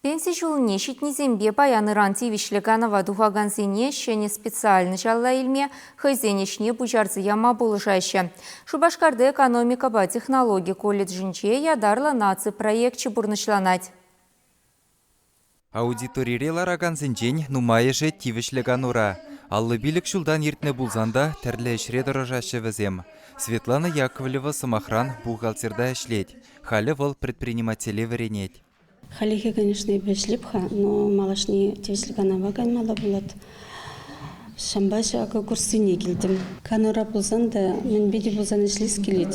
Пенси ҫулне ҫитнисемпе паян-ыран тивӗҫлӗ канӑва тухакансене ҫӗнӗ специальноҫ алла илме, хӑйсен ӗҫне пуҫарса яма пулӑшаҫҫӗ. Шупашкарти экономикӑпа технологи колледжӗнче ятарлӑ наци проекчӗ пурнӑҫланать. Аудиторире ларакансенчен нумайӑшӗ тивӗҫлӗ канура. 55 ҫултан иртнӗ пулсан та тӗрлӗ ӗҫре тӑрӑшаҫҫӗ вӗсем. Светлана Яковлева, сӑмахран, бухгалтерта ӗҫлет. Халӗ вӑл предпринимателе вӗренет. Хальлӗхе, конечно, эпӗ ӗҫлеп-ха, но малашне тивӗҫлӗ канӑва каймалла пулать. Ҫавӑнпа ҫакӑ курссене килтӗм. Канура пулсан та мӗнпе те пулсан ӗҫлес килет,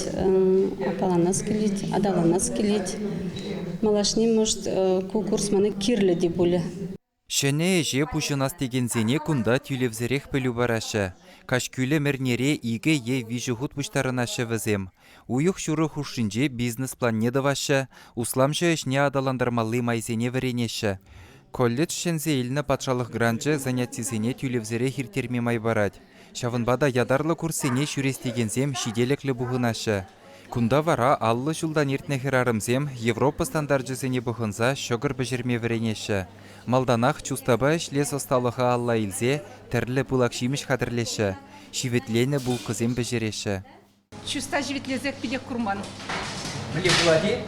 аппаланас килет, аталанас килет. Малашне, может, ку курс мана кирлӗ те пулӗ. Ҫӗнӗ ӗҫе пуҫӑнас текенсене кунта тӳлевсӗрех пӗлӳ параҫҫӗ. Каҫкӳлӗм эрнере икӗ е виҫӗ хут пуҫтарӑнаҫҫӗ вӗсем. Уйӑх ҫурӑ хушшинче бизнес-планне тӑваҫҫӗ, усламҫӑ ӗҫне аталантармалли майсене вӗренеҫҫӗ. Колледж ҫӗнсе илнӗ патшалӑх гранчӗ занятисене тӳлевсӗрех ирттерме май парать. Ҫавӑнпа та ятарлӑ курссене ҫӳрес текенсем ҫителӗклӗ пухӑнаҫҫӗ. Кунта вара 50 ҫултан иртнӗ хӗрарӑмсем Европа стандарчӗсене пӑхӑнса ҫӑкӑр пӗҫерме вӗренеҫҫӗ. Малтанах чустапа ӗҫлес ӑсталӑха алла илсе тӗрлӗ пылак ҫимӗҫ хатӗрлеҫҫӗ, ҫивӗтленӗ булкӑсем пӗҫереҫҫӗ. Чуста ҫивӗтлесех питех курман. Мӗнле пулать-и?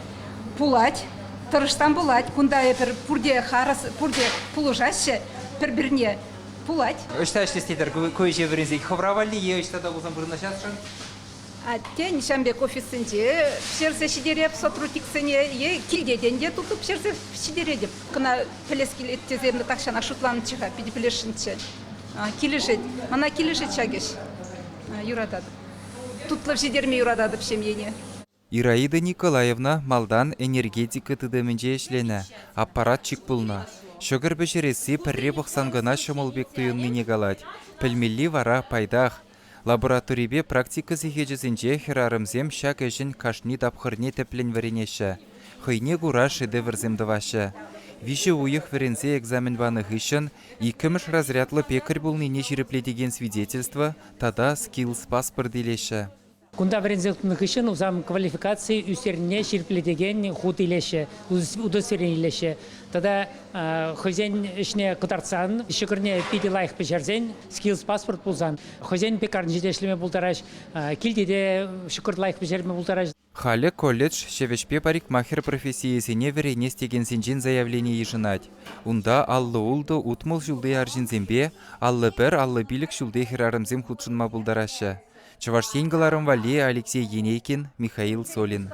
Пулать. Тӑрӑшсан пулать. Кунта эпир пурте харӑс, пурте пулӑшаҫҫӗ пӗр-пӗрне. Пулать. Ӑҫта ӗҫлес тетӗр ку ӗҫе вӗренсен? Хӑвра валли е ӑҫта та пулсан вырнаҫасшӑн? Тен, ҫавӑн пек офиссенче пӗҫерсе ҫитереп сотрудниксене е килте те ӗнтӗ тутлӑ пӗҫерсе ҫитеретӗп. Кӑна пӗлес килет тесе тахҫанах шутланӑччӗ-ха, питӗ пӗлесшӗнччӗ. Килӗшет. Мана килӗшет ҫак ӗҫ. Юрататӑп. Тутлӑ ҫитерме юрататӑп ҫемьене. Ираида Николаевна малтан энергетика тытӑмӗнче ӗҫленӗ, аппаратчик пулнӑ. Ҫӑкӑр пӗҫересси пӗрре пӑхсан кӑна ҫӑмӑл пек туйӑннине калать. Пӗлмелли вара пайтах. Лабораторипе практика сехечӗсенче хӗрарӑмсем ҫак ӗҫӗн кашни тапхӑрне тӗплӗн вӗренеҫҫӗ. Хӑйне кура шедеврсем тӑваҫҫӗ. Виҫӗ уйӑх вӗренсе экзамен панӑ хыҫҫӑн иккӗмӗш разрядлӑ пекарь пулнине ҫирӗплетекен свидетельство тата скиллс паспорт илеҫҫӗ. Кунта вӗренсе тухнӑ хыҫҫӑн усам квалификаци ӳстернине ҫирӗплетекен хут илеҫҫӗ, удостоверени илеҫҫӗ. Тата хӑйсен ӗҫне кӑтартсан, ҫӑкӑрне питӗ лайӑх пӗҫерсен, скиллс паспорт пулсан, хӑйсен пекарнинче те ӗҫлеме пултараҫ, килте те ҫӑкӑр лайӑх пӗҫерме пултараҫ. Халӗ колледж ҫӗвӗҫпе парикмахер профессийӗсене вӗренес текенсенчен заявлени йышӑнать. Унта 56 утмӑл ҫулти арҫынсемпе 51 55 ҫулти хӗрарӑмсем хутшӑнма пултараҫҫӗ. Чӑваш Ен кӑларӑм валли Алексей Енейкин, Михаил Солин.